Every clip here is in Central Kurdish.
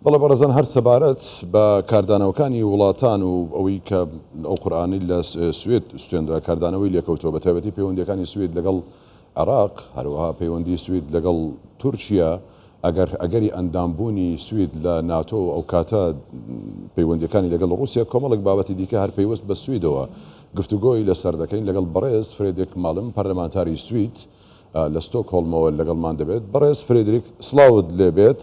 بەڵێ بەڕێزان هەر سەبارەت بە کاردانەوەکانی وڵاتان و ئەوەی کە ئەو قورئانەی لە سوید سوتێنرا کاردانەوەی لێکەوتەوە بە تایبەتی پەیوەندیەکانی سوید لەگەڵ عێراق هەروەها پەیوەندی سوید لەگەڵ تورکیا ئەگەر ئەگەری ئەندامبوونی سوید لە ناتۆ و ئەوکاتە پەیوەندیەکانی لەگەڵ ڕووسیا کۆمەڵێک بابەتی دیکە هەر پەیوەست بە سویدەوە گفتوگۆی لەسەر دەکەین لەگەڵ بەڕێز فرێدریک مالم پەرلەمانتاری سوید لە ستۆکهۆڵمەوە لەگەڵمان دەبێت. بەڕێز فرێدریک سڵاوت لێبێت.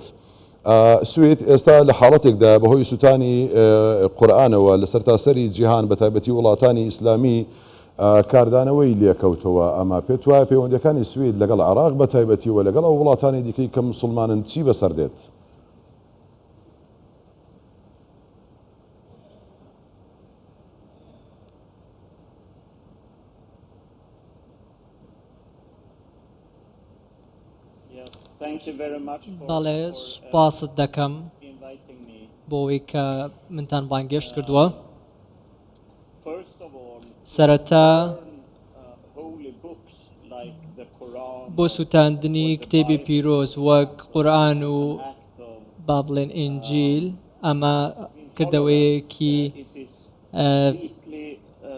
سوید ئێستا لە حاڵەتێکدا بەهۆی سوتانی قورئانەوە لە سەرتاسەری جیهان بە تایبەتی وڵاتانی ئیسلامی کاردانەوەی لێکەوتەوە، ئەمە پێت وایە پەیوەندیەکانی سوید لەگەڵ عێراق بە تایبەتی و لەگەڵ ئەو وڵاتانی دیکەی کە موسڵمانن چی بەسەر دێت؟ بەڵێ سوپاست دەکەم بۆ ئەوەی کە منتان بانگێشت کردووە. سەرەتا بۆ سووتاندنی کتێبی پیرۆز وەک قورئان و با بڵێن ئینجیل ئەمە کردەوەیەکی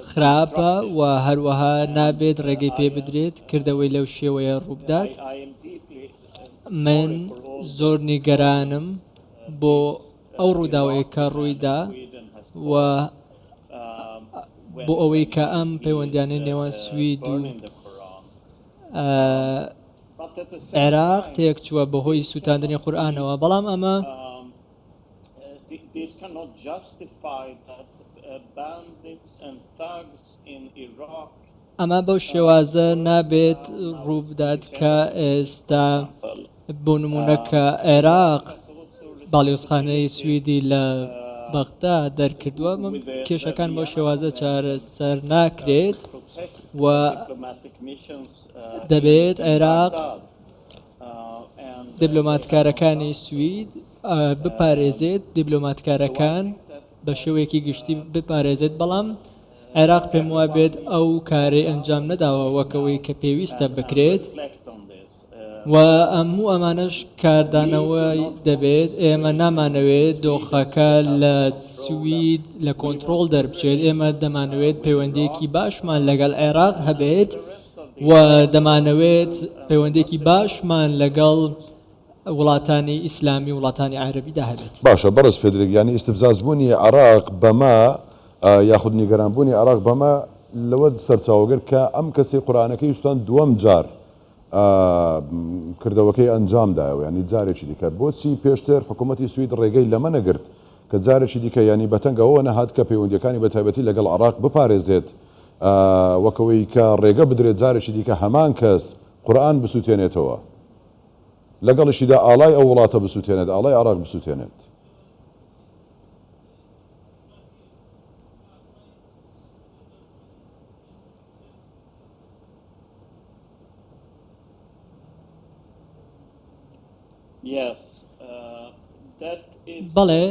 خراپە و هەروەها نابێت ڕێگەی پێ بدرێت کردەوەی لەو شێوەیە ڕووبدات. من زۆر نیگەرانم بۆ ئەو ڕووداوەیە کە ڕوویدا و بۆ ئەوەی کە ئەم پەیوەندیانەی نێوان سوید و عێراق تێکچووە بەهۆی سووتاندنی قورئانەوە، بەڵام ئەمە ئەمە بەو شێوازە نابێت ڕووبدات کە ئێستا بۆ نمونە کە عێراق باڵیۆزخانەی سویدی لە بەغدا دەرکردووە کێشەکان بەو شێوازە چارەسەر ناکرێت و دەبێت عێراق دیبلۆماتکارەکانی سوید بپارێزێت، دیبلۆماتکارەکان بە شێوەیەکی گشتی بپارێزێت، بەڵام عێراق پێم وابێت ئەو کارەی ئەنجام نەداوە وەک ئەوەی کە پێویستە بکرێت و هەموو ئەمانەش کاردانەوەی دەبێت، ئێمە نامانەوێت دۆخەکە لە سوید لە کۆنترۆڵ دەربچێت، ئێمە دەمانەوێت پەیوەندییەکی باشمان لەگەڵ عێراق هەبێت. و دەمانەوێت پەیوەندییەکی باشمان لەگەڵ وڵاتانی ئیسلامی و وڵاتانی عەرەبیدا هەبێت. باشە بەڕێز فێدریک یانی ئیستفزاز بوونی عێراق بەمە یاخود نیگەران بوونی عێراق بەمە لەوە سەرچاوە گرت کە ئەم کەسەی قورئانەکەی سوتاند دووەم جار کردەوەکەی ئەنجام دایەوە یانی جارێکی دیکە بۆچی پێشتر حکوومەتی سوید ڕێگەی لەمە نەگرت کە جارێکی دیکە یانی بەتەنگ ئەوە نەهات کە پەیوەندیەکانی بەتایبەتی لەگەڵ عێراق بپارێزێت وەک ئەوەی کە ڕێگە بدرێت جارێکی دیکە هەمان کەس قورئان بسوتێنێتەوە لەگەڵیشیدا ئاڵای ئەو وڵاتە بسوتێنێت، ئاڵای عێراق بسوتێنێت. بەڵێ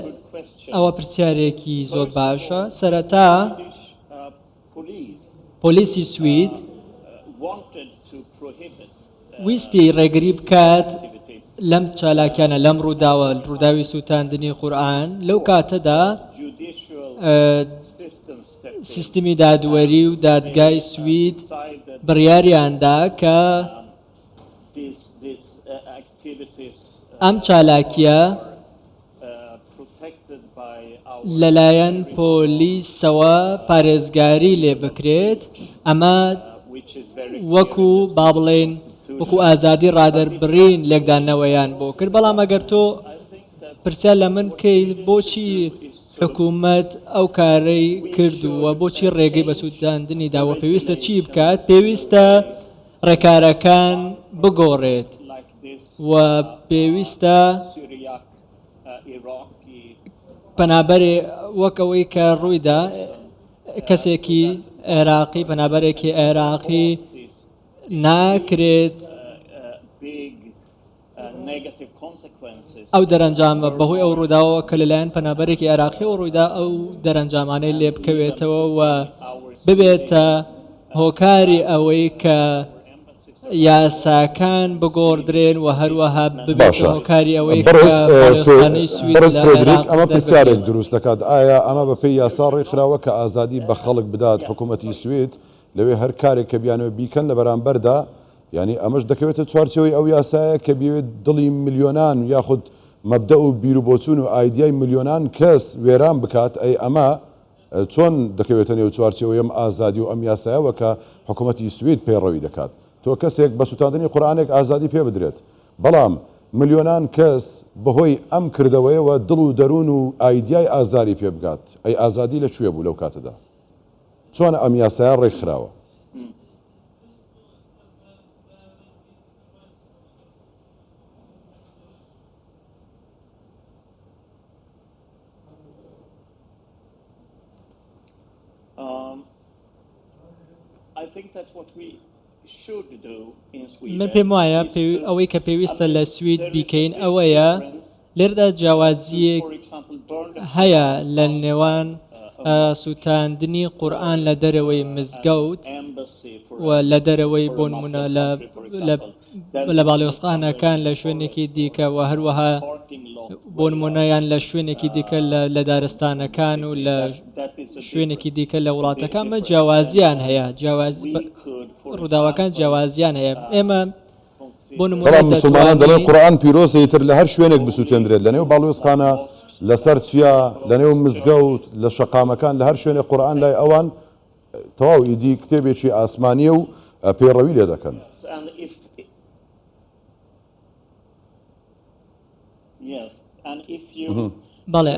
ئەوە پرسیارێکی زۆر باشە سەرەتا پۆلیسی سوید ویستی ڕێگری بکات لەم چالاکیانە لەم ڕووداوە ڕووداوی سووتاندنی قورئان لەو کاتەدا سیستمی دادوەری و دادگای سوید بڕیاریاندا کە ئەم چالاکییە لەلایەن پۆلیسەوە پارێزگاری لێ بکرێت، ئەمە وەکو با بڵێین وەکو ئازادی ڕادەربڕین لێکدانەوەیان بۆ کرد، بەڵام ئەگەر تۆ پرسیار لە من بکەیت بۆچی حکوومەت ئەو کارەی کرد و بۆچی ڕێگەی بە سووتاندنی دا و پێویستە چی بکات، پێویستە ڕێکارەکان بگۆڕێت و پێویستە پەنابەرێ وەک ئەوەی کە ڕوویدا کەسێکی عێراقی پەنابەرێکی عێراقی ناکرێت ئەو دەرەنجامە بەهۆی ئەو ڕووداوەوە کە لەلایەن پەنابەرێکی عێراقیەوە ڕوویدا ئەو دەرەنجامانەی لێ بکەوێتەوە و ببێتە هۆکاری ئەوەی کە. یاساکان بگۆڕدرێن و هەروەها ببێتە باشە هۆکاری ئەوەی کە بەڕێز باڵیۆزخانەی سوید بەڕێز لە فرێدریک عێراق ئەمە پرسیارێک دەربکرێت. دروست دەکات ئایا ئەمە بەپێی یاسا ڕێکخراوە کە ئازادی بە خەڵک بدات حکوومەتی سوید لەوێ هەر کارێک کە بیانەوێت بیکەن لە بەرامبەردا یانی ئەمەش دەکەوێتە چوارچێوەی ئەو یاسایە کە بیەوێت دڵی ملیۆنان یاخود مەبدەئ و بیروبۆچوون و ئایدیای ملیۆنان کەس وێران بکات ئەی ئەمە چۆن دەکەوێتە نێو چوارچێوەی ئەم ئازادی و ئەم یاسایەوە کە حکوومەتی سوید پەیڕەوی دەکات؟ تۆ کەسێک بە سوتاندنی قورئانێک ئازادی پێ بدرێت، بەڵام ملیۆنان کەس بەهۆی ئەم کردەوەیەوە دڵ و دەروون و ئایدیای ئازاری پێ بگات، ئەی ئازادی لە کوێ بوو لەو کاتەدا؟ چۆن ئەم یاسایە ڕێکخراوە؟ من پێم وایە ئەوەی کە پێویستە لە سوید بیکەین ئەوەیە لێرەدا جیاوازییەک هەیە لە نێوان سووتاندنی قورئان لە دەرەوەی مزگەوت و لە دەرەوەی بۆ نمونە لە لە باڵیۆزخانەکان لە شوێنێکی دیکە و هەروەها بۆ نمونە یان لە شوێنێکی دیکە لە دارستانەکان و لە شوێنێکی دیکە لە وڵاتەکان مە جیاوازیان هەیە جیاواز ڕووداوەکان جیاوازیان هەیە ئێمە بۆ نمونە بەڵام مسلمانان دەڵێن دەتوانین قورئان پیرۆزە ئیتر لە هەر شوێنێک بسوتێندرێت لە نێو باڵیۆزخانە لەسەر چیا لە نێو مزگەوت لە شەقامەکان لە هەر شوێنێک قورئان لای ئەوان تەواو ئیدی کتێبێکی ئاسمانیە و پەیڕەوی لێ دەکەن. بەڵێ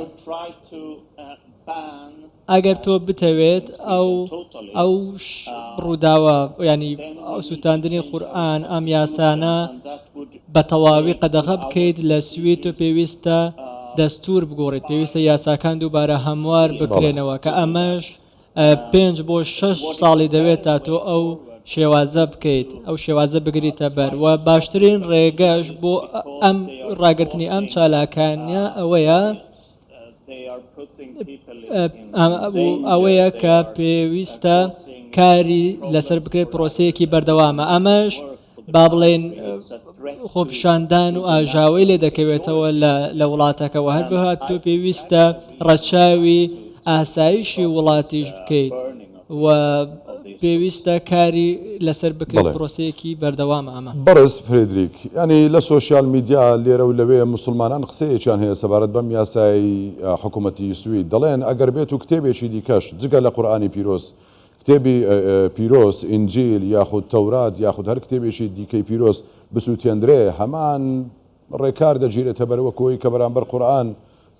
ئەگەر تۆ بتەوێت ئەو ئەو ڕووداوە ینی ئەو سووتاندنی قورئان ئەم یاسانە بە تەواوی قەدەغە بکەیت لە سوید تۆ پێویستە دەستور بگۆڕیت پێویستە یاساکان دووبارە هەموار بکرێنەوە کە ئەمەش پێنج بۆ شەش ساڵی دەوێت تا تۆ ئەو شێوازە بکەیت ئەو شێوازە بگریتە بەر و باشترین ڕێگەش بۆ ئەم ڕاگرتنی ئەم چالاکانە ئەوەیە ئەوەیە کە پێویستە کاری لەسەر بکرێت پرۆسەیەکی بەردەوامە ئەمەش با بڵێین خۆپیشاندان و ئاژاوەی لێ دەکەوێتەوە لە وڵاتەکەوە هەروەها تۆ پێویستە ڕەچاوی ئاسایشی وڵاتیش بکەیت و پێویستە کاری لەسەر بکرێت بەڵێ. پرۆسەیەکی بەردەوامە ئەمە. بەڕێز فرێدریک، یانی لە سۆشیال میدیا لێرە و لەوێ موسڵمانان قسەیەکیان هەیە سەبارەت بەم یاسایەی حکوومەتی سوید، دەڵێن ئەگەر بێت و کتێبێکی دیکەش جگە لە قورئانی پیرۆز کتێبی پیرۆز، ئینجیل یاخود تەورات یاخود هەر کتێبێکی دیکەی پیرۆز بسووتێندرێ، هەمان ڕێکار دەگیرێتە بەر وەک ئەوەی کە بەرامبەر قورئان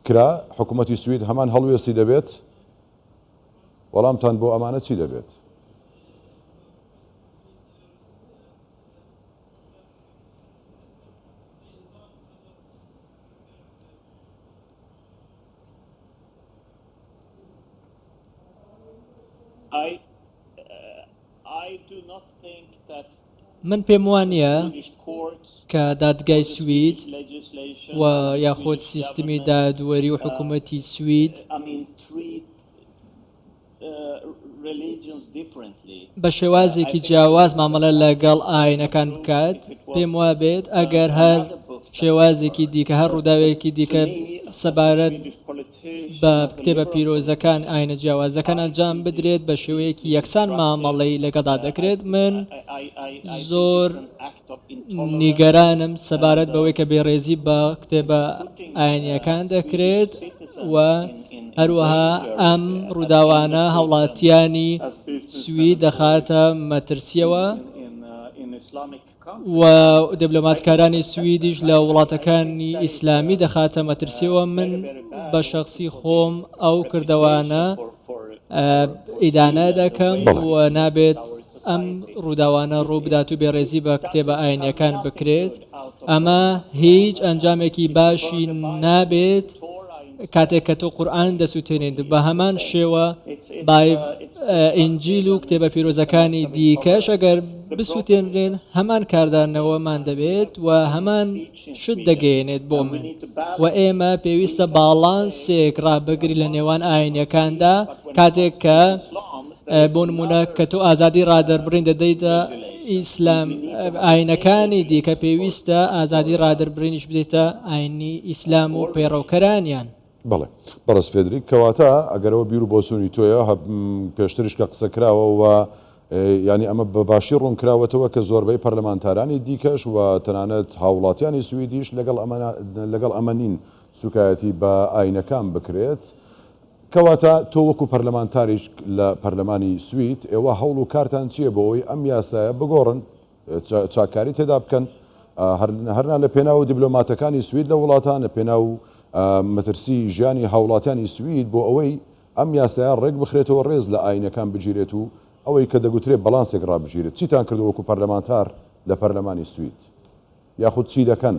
کرا، حکوومەتی سوید هەمان هەڵوێستی دەبێت؟ وەڵامتان بۆ ئەمانە چی دەبێت؟ من پێم وانییە کە دادگای سوید و یاخود سیستمی دادوەری و حکوومەتی سوید بە شێوازێکی جیاواز مامەڵە لەگەڵ ئاینەکان بکات، پێم وابێت ئەگەر هەر شێوازێکی دیکە هەر ڕووداوێکی دیکە سەبارەت بە کتێبە پیرۆزەکان ئاینە جیاوازەکان ئەنجام بدرێت بە شێوەیەکی یەکسان مامەڵەی لەگەڵدا دەکرێت من زۆر نیگەرانم سەبارەت بەوەی کە بێڕێزی بە کتێبە ئاینیەکان دەکرێت و هەروەها ئەم ڕووداوانە هاوڵاتیانی سوید دەخاتە مەترسیەوە و دیبلۆماتکارانی سویدیش لە وڵاتەکانی ئیسلامی دەخاتە مەترسیەوە من بە شەخسی خۆم ئەو کردەوانە ئیدانە دەکەم و نابێت ئەم ڕووداوانە ڕووبدات و بێڕێزی بە کتێبە ئاینیەکان بکرێت ئەمە هیچ ئەنجامێکی باشی نابێت کاتێک کە تۆ قورئان دەسوتێنیت بە هەمان شێوە بای ئینجیل و کتێبە پیرۆزەکانی دیکەش ئەگەر بسوتێنرێن هەمان کاردانەوەمان دەبێت و هەمان شت دەگەیەنێت بۆ من و ئێمە پێویستە باڵانسێک ڕابگری لە نێوان ئاینەکاندا کاتێک کە بۆ نمونە کە تۆ ئازادی ڕادەربڕین دەدەیتە ئیسلام ئاینەکانی دیکە پێویستە ئازادی ڕادەربڕینیش بدەیتە ئاینی ئیسلام و پەیڕەوکەرانیان. بەڵێ بەڕێز فێدریک، کەواتە ئەگەر ئەوە بیر و بۆچوونی تۆیە، پێشتریش کە قسە کراوە و یانی ئەمە بە باشی ڕوون کراوەتەوە کە زۆربەی پەرلەمانتارانی دیکەش و تەنانەت هاووڵاتیانی سویدیش لەگەڵ ئەمە لەگەڵ ئەمە نین سوکایەتی بە ئاینەکان بکرێت. کەواتە تۆ وەکو پەرلەمانتاریش لە پەرلەمانی سوید ئێوە هەوڵ و کارتان چییە بۆ ئەوەی ئەم یاسایە بگۆڕن؟ چاککاری تێدا بکەن، هەرنا لە پێناو دیبلۆماتەکانی سوید لە وڵاتان، لە پێناو مەترسی ژیانی هاوڵاتیانی سوید بۆ ئەوەی ئەم یاسایە ڕێک بخرێتەوە ڕێز لە ئاینەکان بگیرێت و ئەوەی کە دەگوترێت بەڵانسێک ڕابگیرێت. چیتان کردووە وەکو پەرلەمانتار لە پەرلەمانی سوید؟ یاخود چی دەکەن؟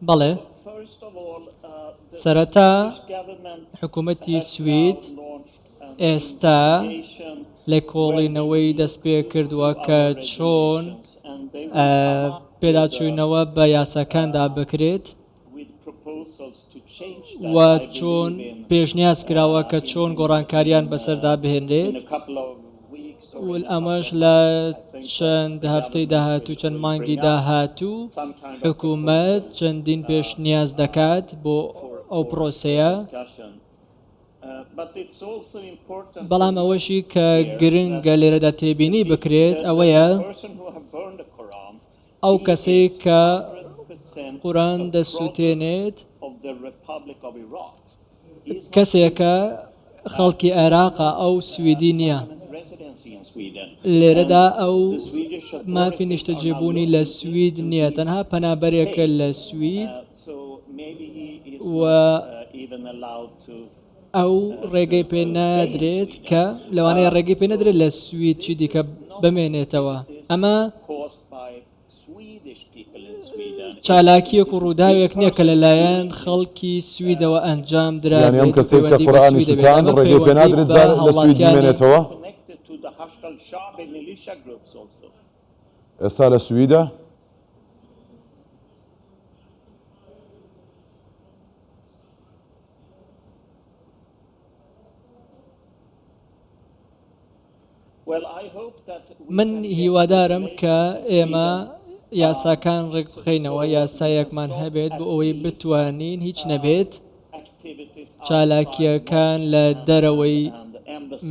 بەڵێ، سەرەتا حکوومەتی سوید ئێستا لێکۆڵینەوەی دەستپێکردووە کە چۆن پێداچوونەوە بە یاساکاندا بکرێت. و چۆن پێشنیاز کراوە کە چۆن گۆڕانکاریان بەسەردا بهێنرێت و ئەمەش لە چەند هەفتەی داهاتوو چەند مانگی داهاتوو حکوومەت چەندین پێشنیاز دەکات بۆ ئەو پرۆسەیە. بەڵام ئەوەشی کە گرنگە لێرەدا تێبینی بکرێت ئەوەیە ئەو کەسەی کە قورئان دەسوتێنێت کەسێکە خەڵکی عێراقە ئەو سویدی نییە لێرەدا ئەو مافی نیشتەجێبوونی لە سوید نییە تەنها پەنابەرێکە لە سوید و ئەو ڕێگەی پێ نادرێت کە لەوانەیە ڕێگەی پێ نەدرێت لە سوید چی دیکە بمێنێتەوە ئەمە چالاکییەک و ڕووداوێک نییە کە لەلایەن خەڵکی سویدەوە ئەنجام یانی ئەم درابێت و کەسەی کە پەیوەندی بە قورئانی سویدە بێت، سوتاند ئەمە ڕێگەی پێ پەیوەندی نادرێت بە جار لە سوید هاوڵاتیانی. بمێنێتەوە؟ ئێستا لە سویدە؟ من هیوادارم کە ئێمە یاساکان ڕێکبخەینەوە، یاسایەکمان هەبێت بۆ ئەوەی بتوانین هیچ نەبێت چالاکییەکان لە دەرەوەی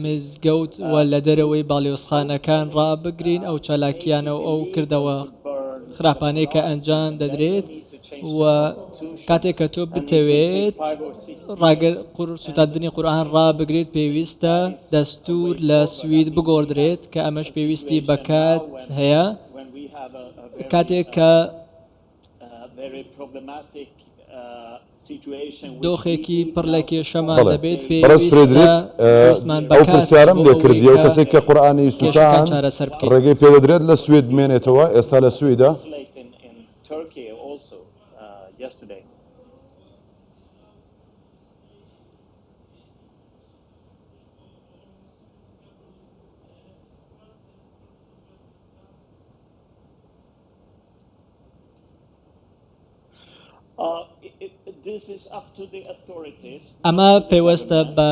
مزگەوت و لە دەرەوەی باڵیۆزخانەکان ڕابگرین، ئەو چالاکییانە و ئەو کردەوە خراپانەی کە ئەنجام دەدرێت و کاتێک کە تۆ بتەوێت ڕاگر سوتاندنی قورئان ڕابگریت پێویستە دەستور لە سوید بگۆڕدرێت کە ئەمەش پێویستی بە کات هەیە کاتێک کە دۆخێکی پڕ لە کێشەمان بەڵێ دەبێت بەڕێز پێویستە فرێدریک پێویستمان بە ئەو کات هەیە پرسیارەم بۆ لێ ئەوەی کردی ئەو کە کەسێک کە قورئانی کێشەکان سوتاند چارەسەر بکەین. ڕێگەی پێدەدرێت لە سوید بمێنێتەوە ئێستا لە سویدە؟ ئەمە پەیوەستە بە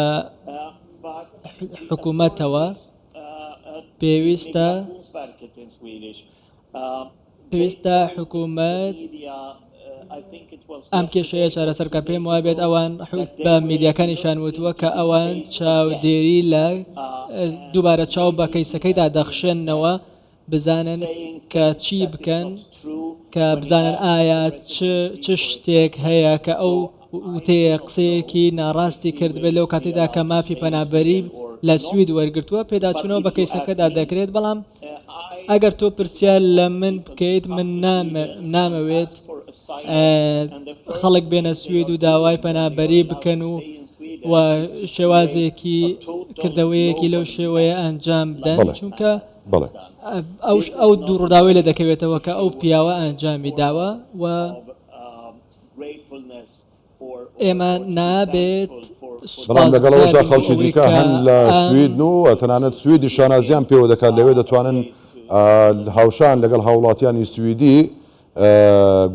حکوومەتەوە پێویستە پێویستە حکوومەت ئەم کێشەیە چارەسەر بکات پێم وابێت ئەوان بە میدیاکانیشان وتووە کە ئەوان چاودێری لە دووبارە چاو بە کەیسەکەیدا دەخشێننەوە بزانن کە چی بکەن کە بزانن ئایا چ چ شتێک هەیە کە ئەو وتەیە قسەیەکی ناڕاستی کردبێت لەو کاتێدا کە مافی پەنابەری لە سوید وەرگرتووە پێداچوونەوە بە کەیسەکەدا دەکرێت بەڵام ئەگەر تۆ پرسیار لە من بکەیت من نامەوێت خەڵک بێنە سوید و داوای پەنابەری بکەن و و شێوازێکی کردەوەیەکی لەو شێوەیە ئەنجام بدەن چونکە بەڵێ. ئەوش ئەو دوو ڕووداوەی لێ دەکەوێتەوە کە ئەو پیاوە ئەنجامی داوە و ئێمە نابێت بەڵام لەگەڵ ئەوەشدا سوپاسگوزار بین بۆ خەڵکی ئەوەی دیکە کە هەن لە ئەم سویدن و تەنانەت سویدیش شانازیان پێوە دەکات لەوێ دەتوانن. هاوشان لەگەڵ هاوڵاتیانی سویدی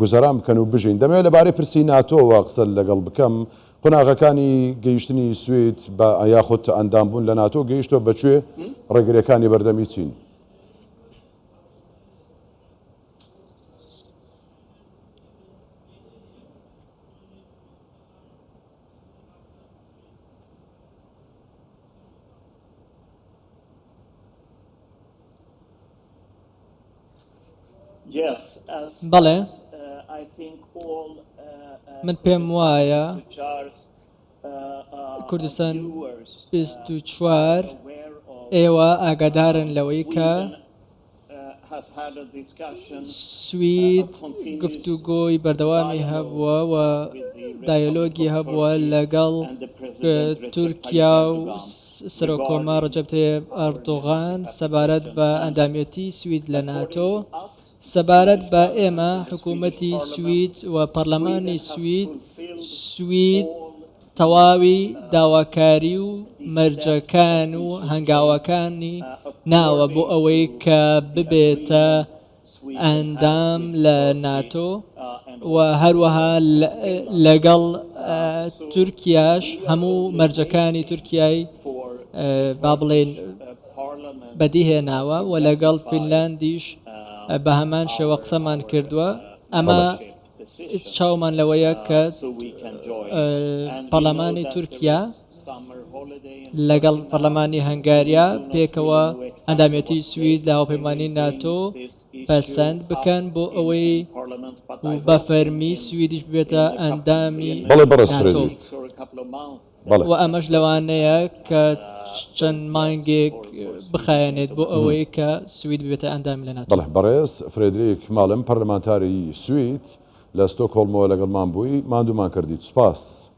گوزەران بکەن و بژین. دەمەوێت لەبارەی پرسی ناتۆوە قسە لەگەڵ بکەم، قۆناغەکانی گەیشتنی سوید بە یاخود ئەندامبوون لە ناتۆ گەیشتووە بە کوێ، ڕێگرییەکانی بەردەمی چین؟ بەڵێ، من پێم وایە کوردستان 24 ئێوە ئاگادارن لەوەی کە سوید گفتوگۆی بەردەوامی هەبووە و دایەلۆگی هەبووە لەگەڵ تورکیا و سەرۆککۆمار ڕەجەب تەیب ئەردۆغان سەبارەت بە ئەندامێتی سوید لە ناتۆ. سەبارەت بە ئێمە، حکوومەتی سوید و پەرلەمانی سوید، سوید تەواوی داواکاری و مەرجەکان و هەنگاوەکانی ناوە بۆ ئەوەی کە ببێتە ئەندام لە ناتۆ و هەروەها لەگەڵ تورکیاش هەموو مەرجەکانی تورکیای با بڵێین بەدیهێناوە و لەگەڵ فینلاندیش بە هەمان شێوە قسەمان کردووە ئەمە چاومان لەوەیە کە پەرلەمانی تورکیا لەگەڵ پەرلەمانی هەنگاریا پێکەوە ئەندامێتی سوید لە هاوپەیمانی ناتۆ پەسەند بکەن بۆ ئەوەی بە فەرمی سویدیش ببێتە ئەندامی ناتۆ. و ئەمەش لەوانەیە کە چەند مانگێک بخایەنێت بۆ ئەوەی کە سوید ببێتە ئەندام لە ناتۆ. بەڵێ بەڕێز فرێدریک مالم پەرلەمانتاری سوید لە ستۆکهۆڵمەوە لەگەڵمان بووی، ماندوومان کردیت، سوپاس.